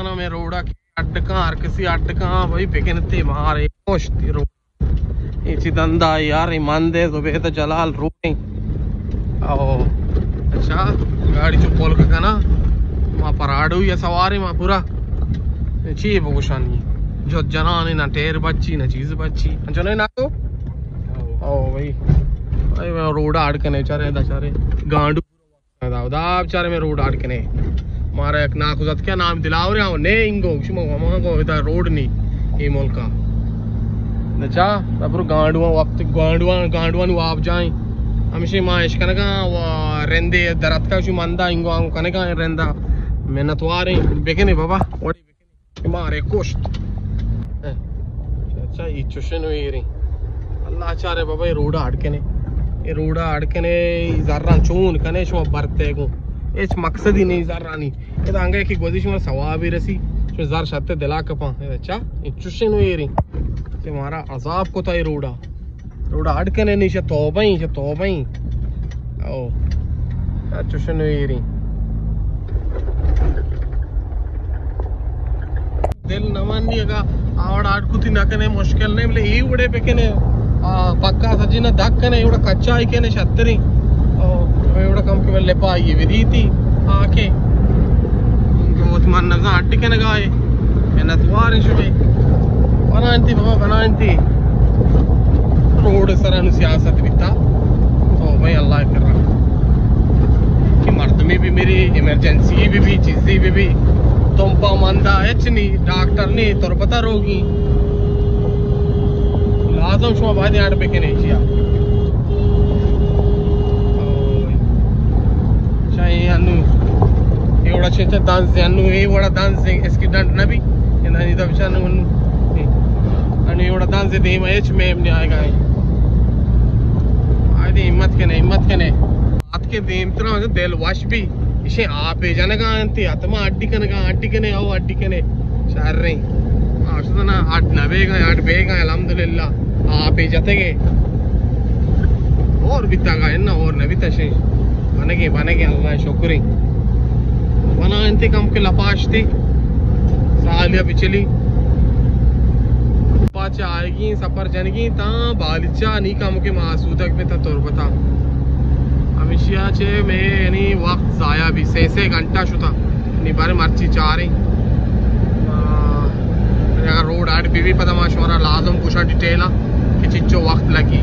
آنا میں روڈا اڈ کاں، ہر کسی اڈ کاں، بھائی بکنتے مارے پشتی روڈ۔ اے چی دندا یار، اے مند اے زبید جلال روڈ ایں۔ او، اچھا، گاڑی چو پول کنا، ما پراڈو یا سوارے ما پورا۔ اے چی بگوشانی؟ جو جنان نہ ٹیر بچی، نہ چیز بچی۔ انچو نہیں نہ تو؟ او بھائی، بھائی میں روڈ اڈ کنے چارے، دا چارے گانڈو۔ دا، دا بچارے میں روڈ اڈ کنے۔ مارا یک ناکو زت کیا نام دلاور ہے، نے انگو، شما ہما کو ادا روڈ نی، اے ملکا۔ نچا، دا پر گانڈواں وقت، گانڈواں، گانڈواں واب جائیں۔ ہمیشہ ما اش کنگا، و رندے درت کا شو مندا، انگو آنگو کنگا رندا۔ منتواریں، بکنے بابا، وڑی بکنے۔ مارے کشت۔ اچھا، اے چوشن ویریں۔ اللہ چارے بابا، اے روڈا اڈ کنے۔ اے روڈا اڈ کنے، اے زراں چون کنے، شما برتے گو۔ ہچ مقصدی نہیں زرانی۔ ادا انگا کہ گوزی شما ثوابی رسی، شما زر شتے دلا کپاں۔ اچھا، اے چوشن ویریں۔ کہ مارا عذاب کتا اے روڈا۔ روڈا اڈ کنے نہیں، شہ توبہ ایں، شہ توبہ ایں۔ او۔ اچھا، چوشن ویریں۔ دل نہ منی اگا آوڑ اڈ کتی نہ کنے مشکل نہیں، بلے اے وڑے بکنے، آ، پکا سجی نہ دک کنے، اے وڑا کچا ہی کنے شتری۔ او، اے وڑا کم کے لپا یہ ودیتی، آکے۔ گوت من نزان اڈ کنگا اے۔ منتوار شمے۔ بنائنتی بابا، بنائنتی۔ روڈ سر انو سیاست بیتا۔ تو بھائی اللہ کرا۔ کہ مردمی بھی میری، ایمرجنسی بھی بھی، چیزی بھی بھی۔ تم پا مندا ہچ نی، ڈاکٹر نی، تربتا روگی۔ لازم شما باید اڈ بکنے چیا۔ چاہے انو، اے وڑا چنچا دنز، انو اے وڑا دنز، ایکسیڈنٹ نہ بی۔ انانی دب چا انو، انو، اے۔ انو اے وڑا دنز دیم، ہچ میم نہیں آئے گا۔ آئے دے ہمت کنے، ہمت کنے۔ اتکے دیم ترا دل وش بی۔ ایشیں آپے جنگا انتی، اتما اڈی کنگا، اڈی کنے، او اڈی کنے۔ شریں۔ آشتنا اڈ نہ بیگا، اڈ بیگا، الحمدللہ۔ آپے جتگے۔ اور بیتگا، انا اور نہ بیتا شے۔ بنگے، بنگے، اللہ شکریں۔ بنا انتی کم کے لپاشتی۔ سالیا بچلی۔ پاچ آئیگی، سفر جنگی، تاں بالیچا نی کم کے ما آسودگ بتا تربتا۔ ہمیشیا چے میں یعنی وقت ضائع بی، سے، سے گھنٹہ شتا۔ نی بارے مرچی چاریں۔ آ، اگر روڈ اڈ بی بی پدا ما شمارا لازم گوشاں ڈیٹیلا کہ چنچو وقت لگی۔